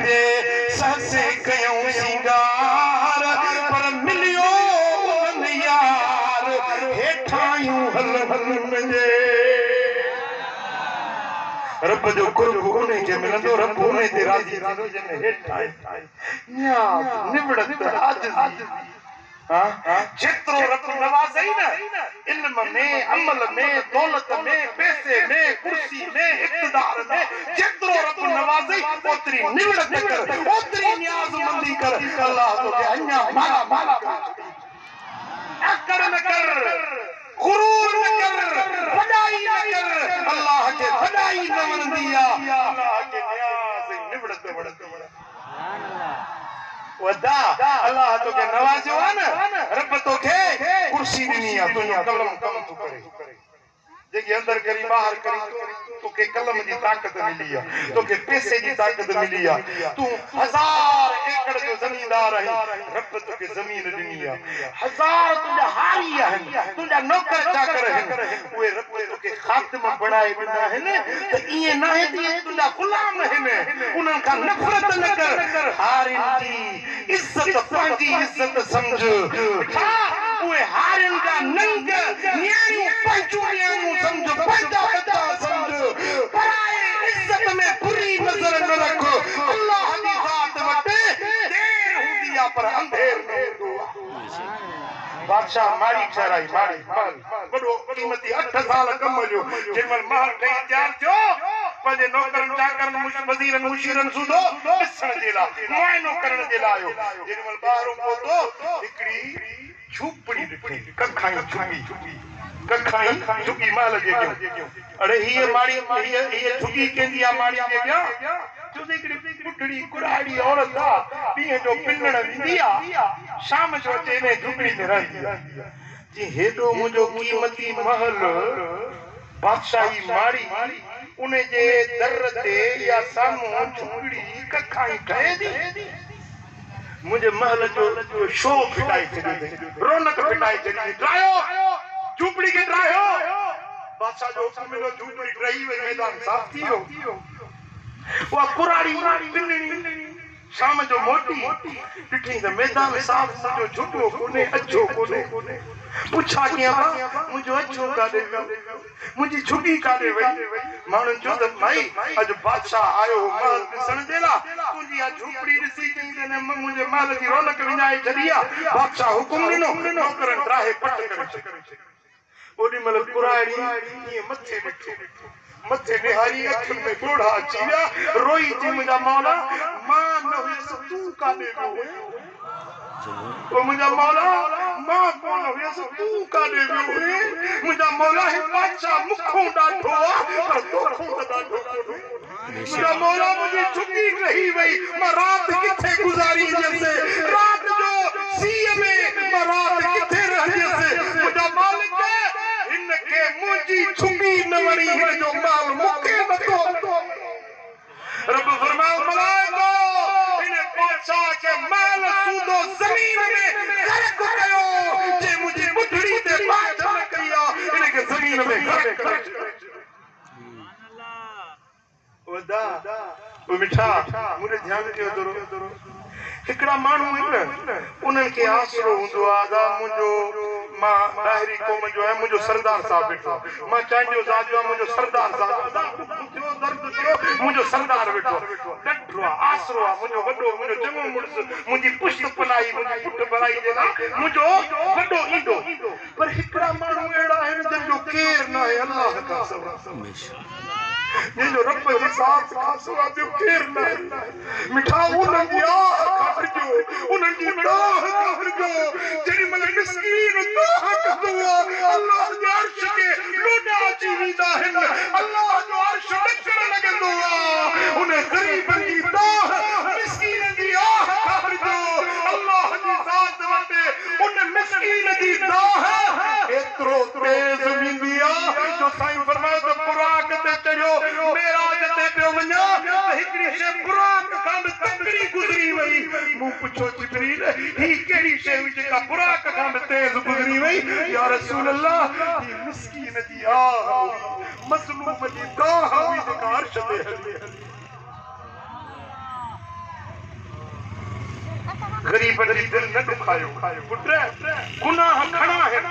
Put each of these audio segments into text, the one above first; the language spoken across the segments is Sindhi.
جي سهسين ڪيائون سينگار، پر مليو انهن يار هيٺاهيون هلن جي. رب جو قرب انهي کي ملندو، رب انهي تي راضي ٿيندو جنهن ۾ هيٺاهين، نياز، نوڙت، عاجزي. جيترو رب نوازئي نه، علم ۾، عمل ۾، دولت ۾، پئسي ۾، ڪرسي ۾، اقتدار ۾، جيترو رب نوازئي اوتري نوڙت ڪر، اوتري نيازمندي ڪر، الله توکي اڃا مالا مال ڪري ڇڏيندو. آڪڙ نه ڪر، غرور نه ڪر، وڏائي نه ڪر، الله کي وڏائي نه وڻندي آ، الله کي نياز ۽ نوڙت وڻندي آ. ادا الله توکي نوازيو آ نه، رب توکي ڪرسي ڏني آ، تنهنجو قلم ڪم ٿو ڪري، جيڪي اندر ڪرين ٻاهر ڪرين توکي قلم جي طاقت ملي آ، توکي پئسي جي طاقت ملي آ، تون هزار ايڪڙ جو زميندار آهين، رب توکي زمين ڏني آ، هزار تنهنجا هاري آهن، تنهنجا نوڪر چاڪر آهن، اهي رب توکي خادم بڻائي ڏنا آهن ته ائين ناهي ته اهي تنهنجا غلام آهن، انهن کان نفرت نه ڪر، هارين جي عزت پنهنجي عزت سمجهه، ڇا اهي هارين جا ننگ نياڻيون پنهنجون نياڻيون سمجهه، پنهنجا ٻچا سمجهه، پرائي عزت ۾ بري نظر نه رک، الله جي ذات وٽ دير هوندي آهي پر انڌير نه هوندو آهي. بادشاهه ماڙي ٺهرائي، ماڙي، محل، وڏو قيمتي، اٺ سال ڪم هليو، جنهن مهل محل ٺهي تيار ٿيو، پنهنجي نوڪرن چاڪرن، وزيرن مشيرن سوڌو ڏسڻ جي لاء، معائنو ڪرڻ جي لاء آيو، جيڏي مهل ٻاهرون پهتو، هڪڙي جهوپڙي ڏٺي، ڪکائين جهڳي، ڪکائين جهڳي محل جي اڳيون، اڙي هيء ماڙي، هيء هيء جهڳي ڪنهن جي آ ماڙي جي اڳيان؟ چيو ته هڪڙي ٻڍڙي ڪراڙي عورت آ، ڏينهن جو پنڻ ويندي آ، شام جو اچي انهيء جهوپڙي ۾ رهندي آ. چي هيڏو منهنجو قيمتي محل، بادشاهي ماڙي، ان جي در تي يا سامهون جهوپڙي ڪکائين ٺهي ٿي؟ منهنجي محل جو شو ڦٽائي ڇڏيو اٿئي، رونق ڦٽائي ڇڏي اٿئي، ڊاهيو جهوپڙي کي ڊاهيو! بادشاهه جو حڪم مليو، جهوپڙي ڊهي وئي، ميدان صاف ٿي ويو. اها ڪراڙي پنڻي شام جو موٽي ڏٺئين ته ميدان صاف، منهنجو جهڳو ڪونهي، اجهو ڪونهي. پڇا ڪيان ڀا، منهنجو اجهو ڪاڏي ويو؟ منهنجي جهڳي ڪاڏي وئي؟ ماڻهن چيو ته ڀائي، اڄ بادشاهه آيو هو محل ڏسڻ جي لاء، تنهنجي اها جهوپڙي ڏسي چيائين ته هن منهنجي محل جي رونق وڃائي ڇڏي آ. بادشاهه حڪم ڏنو، نوڪرن ڊاهي پٽ ڪري ڇڏيو. اوڏي مهل ڪراڙي ائين مٿي ڏٺو. مٿي نهاري اکين ۾ ڳوڙها اچي ويا. روئي چئي منهنجا مولا! مان نه هيس تون ڪاڏي ويو هئين؟ او منهنجا مولا! مان ڪونه هيس تون ڪاڏي ويو هئين؟ منهنجا مولا! هي بادشاهه مون کون ڏاڍو آ پر توکون ته ڏاڍو ڪونهي. منهنجا مولا! منهنجي جهڳي ڊهي وئي، مان رات ڪٿي گذارينديس؟ رات جو سيء ۾ مان رات ڪٿي رهنديس؟ منهنجا مالڪ! هن کي منهنجي جهڳي نه وڻي، هن جو مال مون کي نه ٿو وڻي. رب فرمايو، ملائڪو! هن بادشاهه کي مال سوڌو زمين ۾ غرق ڪيو، جنهن منهنجي ٻڍڙي تي ٻاجهه نه ڪئي آ، هن کي زمين ۾ غرق ڪري ڇڏيو. او ادا، او مٺا، مون ڏي ڌيان ڏيو ٿورو. هڪڙا ماڻهو آهن نه، انهن کي آسرو هوندو آهي، ادا منهنجو، مان ڏاهري قوم جو آهيان، منهنجو سردار صاحب ويٺو آهي. مان چانڊيو ذات جو آهيان، منهنجو سردار صاحب، ادا ڏک ٿيو، درد ٿيو، منهنجو سردار ويٺو آهي. ڏڍ آهي، آسرو آهي، منهنجو وڏو، منهنجو چڱو مڙس، منهنجي پشت پناهي، منهنجي پٺ ڀرائي جي لاء منهنجو وڏو ايندو. پر هڪڙا ماڻهو اهڙا آهن جن جو ڪير ناهي الله کان سواء. جنهن جو رب جي ذات کان سواء ٻيو ڪير ناهي. مٺا انهن جي آه کان ڊڄو، انهن جي دانهن کان ڊڄو. جيڏي مهل مسڪين دانهن ڪندو آ، الله جي عرش کي لوڏا اچي ويندا آهن، الله جو عرش ڏڪڻ لڳندو آ. انهن غريبن جي دانهن، مسڪينن جي آه کان ڊڄو. الله جي ذات وٽ ان مسڪين جي دانهن ايترو تيز ويندي آ جو سائين فرمايو ته براق تي چڙهيو معراج تي پيو وڃان ته هڪڙي شيء براق کان به تڪڙي گذري وئي. مون پڇيو جبريل هي ڪهڙي شيء هئي جيڪا براق کان به تيز گذري وئي؟ يا رسول الله هي مسڪين جي آه هئي، مظلوم جي دانهن هئي جيڪا عرش تي هلي. غريبن جي دل نه ڏکايو. پٽ گناهه گهڻا آهن.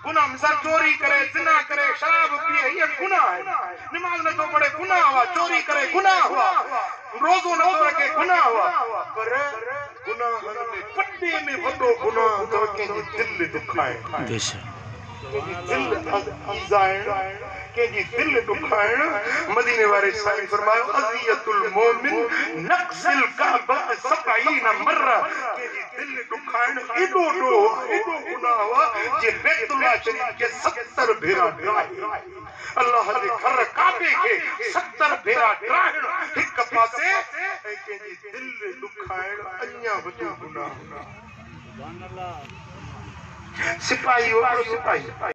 گناهه مثال چوري ڪري، زنا ڪري، شراب پيئي اهي گناهه آهن. نماز نه ٿو پڙهي گناهه آ، چوري ڪري گناهه آ، روزو نه ٿو رکي گناهه آ، پر گناهن ۾ وڏي ۾ وڏو گناهه اٿو ڪنهن جي دل ڏکائڻ. ڪنهن جي دل ايذائڻ، ڪنهن جي دل ڏکائڻ، مديني واري سائين فرمايو، اذية المومن نقض الڪعبة سبعين مرة، ڪنهن جي دل ڏکائڻ ايڏو ڏوهه آ، ايڏو گناهه آ، جيئن بيت الله شريف کي 70 ڀيرا ڊاهي، الله جي گهر ڪعبي کي 70 ڀيرا ڊاهڻ هڪ پاسي ۽ ڪنهن جي دل ڏکائڻ اڃا وڏو گناهه آ. سپاهي هو هڪڙو سپاهي.